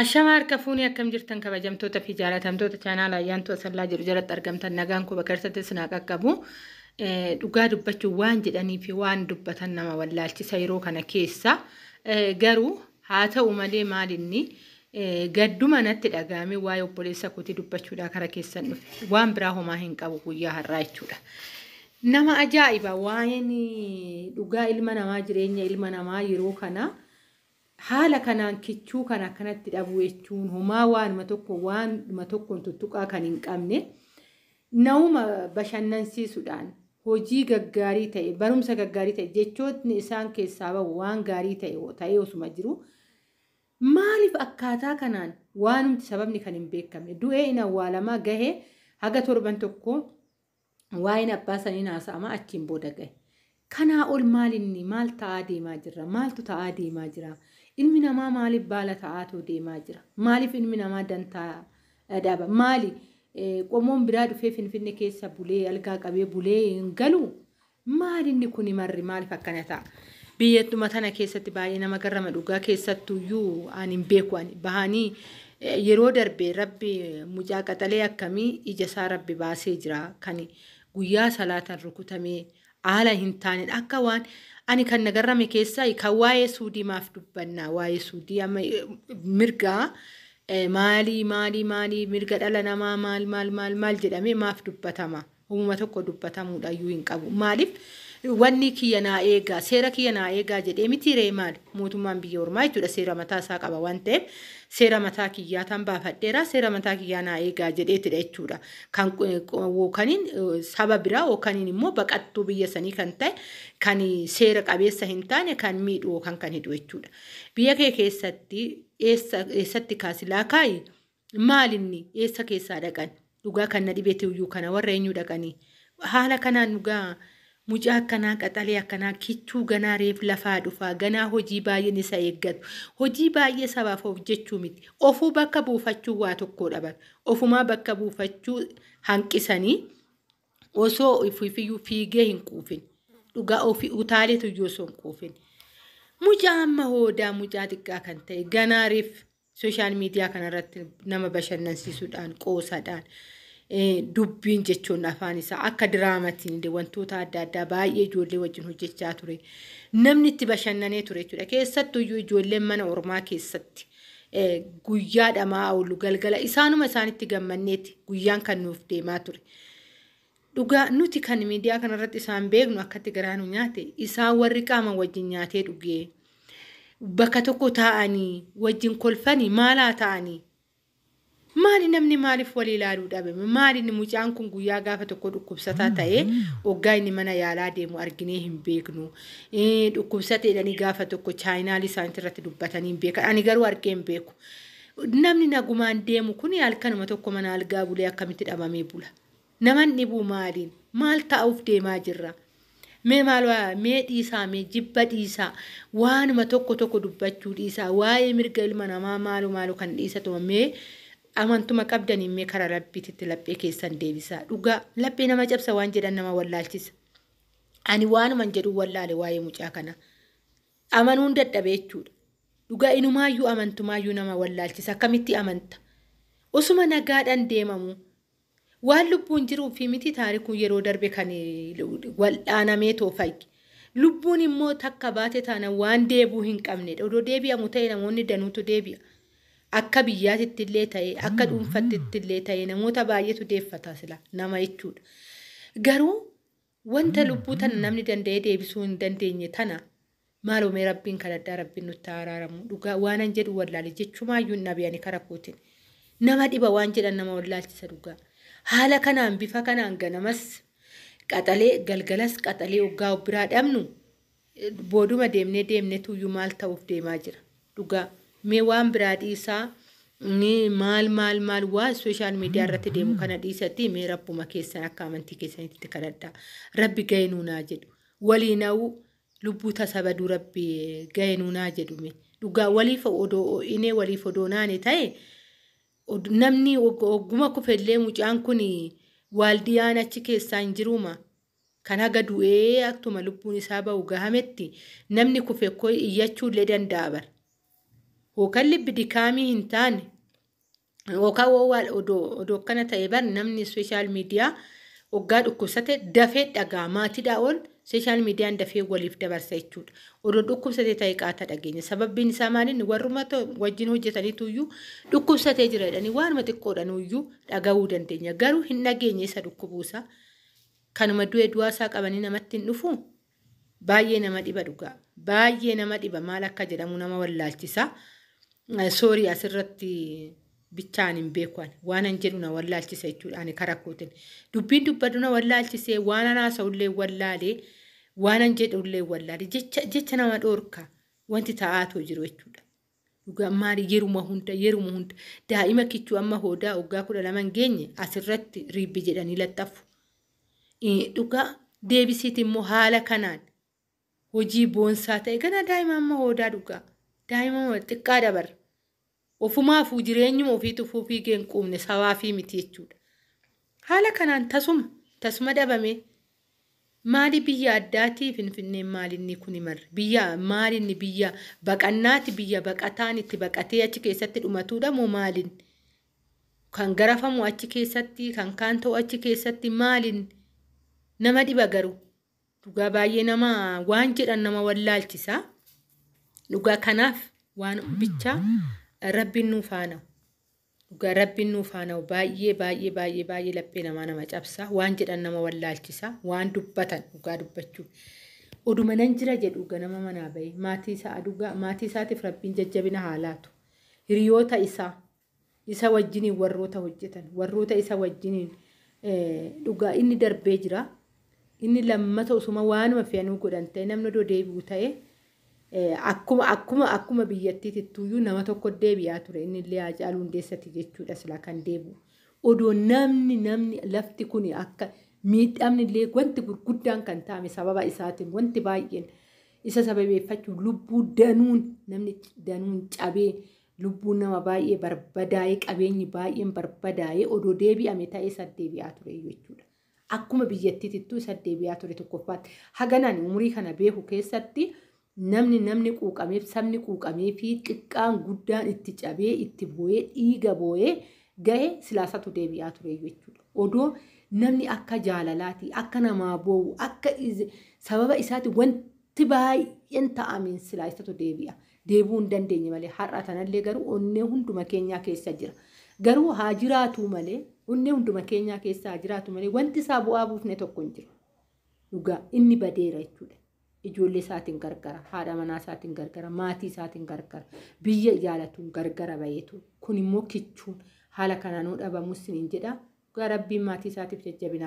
Ashama harka fuunee akkam jirtan kabajamtoota fi jaalatamtoota chaanaala Ayyaantuu Asallaa jedhu jalatti argamtan nagaan koo bakka irratti isin haa qaqqabu. Dhugaa dubbachuun waan jedhanii fi waan dubbatan nama wallaalchisa yeroo kana keessa. Garuu haa ta'u malee maalinni gadduma natti dhaga'ame waa'ee obboleessa kootii dubbachuudhaa kara keessan dhufe. Waan biraa homaa hin qabu guyyaa har'aa jechuudha. Nama ajaa'iba waa'een dhugaa ilma namaa jireenya ilma namaa yeroo kana haala kanaan kichuu kan akkanatti dhabuu jechuun homaa waanuma tokko waanuma tokkoon tuttuqaa kan hin qabne nama bashannansiisuudhaan hojii gaggaarii ta'e barumsa gaggaarii ta'e jechootni isaan keessaa bahu waan gaarii ta'e ta'ee osuma jiru maaliif akkaataa kanaan waanumti sababni kan hin beekamne du'ee in awwaalamaa gahee haga torban tokko waa'een abbaa saniin haasa'ama achiin booda gahe. Kanaa ol maalinni maal ta'aa deemaa jirra? Maaltu ta'aa deemaa jira? Ilmi namaa maaliif baala ta'aatoo deemaa jira? Maaliif ilmi namaa dantaa dhaba? Maali qomoon biraa dhufee Finfinne keessa bulee algaa qabee bulee hin galuu? Maalinni kuni marri maaliif akkana ta'a? Biyyatuma tana keessatti baay'ee nama garrama dhugaa keessattuyyuu ani hin beeku ani bahanii yeroo darbe rabbi mucaa qaxalee akkamii ija isaa rabbi baasee jira kan guyyaa salaatan rukutamee haala hin taaneen akka waan ani kan na garrame keessaa kan waa'ee suudii maaf dubbannaa waa'ee suudii amma mirgaa maalii maalii maalii mirga dhala namaa maal maal maal maal jedhamee maaf dubbatama uumama tokko dubbatamuudha iyyuu hin qabu maaliif wanni kiyya naa eegaa seera kiyya naa eegaa jedhee miti ree maali mootummaan biyya ormaa jechuudha seera mataa isaa qaba waan ta'eef seera mataa kiyyaa tan baafadheera seera mataa kiyyaa naa eegaa jedheetidha jechuudha kan yookaniin saba biraa yookaniin immoo baqattuu biyya sanii kan ta'e kan seera qabeessa hin taane kan miidhu yookaan kan hidhu jechuudha biyya kee keessatti eessatti kaasilaa kaayi maalinni eessa keessaa dhaqan dhugaa kan na dhibeete iyyuu kana warra eenyu dhaqanii haala kanaan dhugaa mucaa akkanaa qaxalee akkanaa kichuu ganaa reef lafaa dhufaa ganaa hojii baay'een isa eeggatu hojii baay'ee sabaaf hojjechuu miti ofuu bakka buufachuu waa tokko dhaban ofumaa bakka buufachuu hanqisanii osoo ofiifiyyuu fiigee hin quufin dhugaa ofii utaaleetu iyyuu osoo hin quufin mucaa amma hoodaa mucaa xiqqaa kan ta'e ganaa reef sooshaal miidiyaa kanarratti nama bashannansiisuudhaan qoosaadhaan dubbiin jechuun afaan isaa akka diraamatiin wantoota adda addaa baay'ee ijoollee wajjin hojjechaa ture. Namni itti bashannanee ture jechuudha. Keessattuu iyyuu ijoolleen mana ormaa keessatti guyyaa dhamaa oolu galgala isaanuma isaanitti gammanneeti guyyaan kan nuuf deemaa ture. Dhugaa nuti kan miidiyaa kanarratti isaan beeknu akkatti garaa nu nyaate isaan warri qaama wajjin nyaatee dhugee bakka tokko taa'anii wajjin kolfanii maalaa ta'anii maali namni maaliif walii ilaaluu dhabame maali inni mucaan kun guyyaa gaafa tokko dhukkubsataa ta'ee hoggaa inni mana yaalaa deemu arginee hin beeknu dhukkubsateedhanii gaafa tokko chaayinaalii isaaniitti irratti dubbatanii hin beekan ani garuu argee hin beeku namni nagumaan deemu kun halkanuma tokko mana algaa bulee akkamitti dhabamee bula naman dhibuu maaliin maal ta'uuf deemaa jirra. Mee maal mee dhiisaa mee jibba dhiisaa waanuma tokko tokko dubbachuu dhiisaa waa'ee mirga ilma namaa maalu maalu kan dhiisatuma mee amantuma qabdaniin mee karaa rabbiititti laphee keessan deebisaa dhugaa laphee nama cabsa waan jedhan nama wallaalchisa. Ani waanuman jedhu wallaale waa'ee mucaa kana amanuun dadhabe jechuudha. Dhugaa inumaayyuu amantumaayyuu nama wallaalchisa akkamitti amanta osuma nagaadhaan deemamu. Waan lubbuun jiruu fi miti taarikuun yeroo darbe kan wal'aanamee toofayyi. Lubbuun immoo takka baate taana waan deebuu hin qabnedha. Odoo deebi'amu ta'e namoonni danuutu deebi'a. Akka biyyaatitti illee ta'e akka dhuunfattitti illee ta'e namoota baay'eetu deeffata sila nama jechuudha. Garuu wanta lubbuu tana namni danda'ee deebisuu hin dandeenye tana maaloo mee rabbiin kadhadhaa rabbiin nutti araaramu dhugaa waanan jedhu wallaale jechumaayyuu hin dhabe ani kara kootiin. Nama dhiba waan jedhan nama wallaalchisa dhugaa. Haala kanaan bifa kanaan ganamas qaxalee galgalas qaxalee hoggaa biraa dhabnu booduma deemnee deemnee tuyyuu maal ta'uuf deemaa jira. Dhugaa mee waan biraa dhiisaa maal maal maal waan sooshaal miidiyaa irratti deemu kana dhiisatti mee rabbuma keessan akka amantii keessanitti kadhadhaa. Rabbi ga'ee nuunaa jedhu. Waliin hawwu lubbuu tasa baduu rabbi ga'ee nuunaa jedhu mee. Dhugaa waliif odoo inee waliif odoo naane ta'e namni ogguma kufellee mucaan kun waaldiyaan achi keessaa hin jiruuma. Kan haga du'ee akkuma lubbuun isaa bahu gahametti namni kufe iyyachuu illee danda'a bara. Yookaan libbi dikaamii hin taane yookaan waan odoo akkana ta'e bar namni sooshaal miidiyaa waggaa dhukkubsate dafee dhagaa maatiidhaa ol sooshaal miidiyaan dafee waliif dabarsa jechuudha. Odoo dhukkubsate ta'e qaata dhageenya. Sababbiin isaa maaliin warruma wajjin hojjetaniitu iyyuu dhukkubsatee jira jedhanii waanuma xiqqoodhaan iyyuu dhaga'uu dandeenya. Garuu hin dhageenye isa dhukkubuusaa. Kanuma du'e du'aa isaa qabanii namatti hin dhufu baay'ee nama dhiba dhugaa. Baay'ee nama dhiba maal akka jedhamu nama wallaalchisa. Soorii asirratti bichaan hin beeku ani. Waan an jedhu na wallaalchisa jechuudha ani karaa kootiin. Dubbiin dubbadhu na wallaalchisee waan an haasa'ullee wallaalee waan an jedhullee wallaalee jecha nama dhoorka wanti ta'aatoo jiru jechuudha. Dhugaa maali yeruma hunda daa'ima kichuu amma hoodaa waggaa 12 hin geenye asirratti riibbi jedhanii laxxafu. Dhugaa deebisiiti immoo haala kanaan hojii boonsaa ta'e gana daa'ima amma hoodaa dhugaa daa'ima xiqqaa dabarra. Ofumaafuu jireenyuma ofii tufuu fiigee hin quubne sabaa fi miti jechuudha. Haala kanaan tasuma dhabame maali biyya addaatii Finfinneen maalinni kun marre biyya maalinni biyya baqannaati biyya baqataan itti baqatee achi keessatti dhumatuudha moo maalin kan garafamu achi keessatti kan kaan ta'u achi keessatti maalin nama dhiba garuu dhugaa baay'ee nama waan jedhan nama wallaalchisa. Dhugaa kanaaf waan bichaa Rabbiin nuuf haa na'u. Dhugaa Rabbiin nuuf haa na'u. Baay'ee baay'ee baay'ee baay'ee laphee namaa nama cabsa. Waan jedhan nama wallaalchisa. Waan dubbatan dhugaa dubbachuuf. Oduma nan jira jedhu ganama manaa bahe maatii isaa dhugaa maatii isaatiif Rabbiin jajjabina haa laatu. Hiriyoota isaa isa wajjiniin warroota hojjetan warroota isa wajjiniin dhugaa inni darbee jira. Inni lammata osuma waanuma fe'anuu godhan ta'e namni odoo deebi'u ta'e akkuma biyyattiitittuyyuu nama tokko deebi'aa ture inni illee Haacaaluu Hundeessati jechuudha silaa kan deebi'u. Odoo namni lafti kun akka miidhamni illee wanti gurguddaan kan taa'ame sababa isaatiin wanti baay'een isa sababeeffachuun lubbuu danuun namni danuun cabee lubbuun nama baay'ee barbadaa'ee qabeenyi baay'een barbadaa'ee odoo deebi'ame ta'e isa deebi'aa ture jechuudha. Akkuma biyyattiitittuu isa deebi'aa ture tokkoffaatti. Haganaan umurii kana beeku keessatti namni quuqameef sabni quuqamee fi xiqqaan guddaan itti cabee itti boo'ee dhiiga boo'ee gahe silaasatu deebi'aa ture jechuudha. Odoo namni akka jaalalaati akka namaa boo'u akka sababa isaati wanti baay'een ta'ameen silaasatu deebi'a. Deebi'uu hin dandeenye malee har'a tanallee garuu onnee hunduma keenyaa keessa jira. Garuu haa jiraatu malee onnee hunduma keenyaa keessa haa jiraatu malee wanti isaa bu'aa buufne tokko hin jiru. Dhugaa inni badeera jechuudha. Ijoollee isaatiin gargara, haadha manaa isaatiin gargara, maatii isaatiin gargara, biyya jaalatuun gargara bayeetu. Kun immoo kichuun haala kanaan dhabamus hin jedha. Dhugaa Rabbiin maatii isaatiif jajjabina.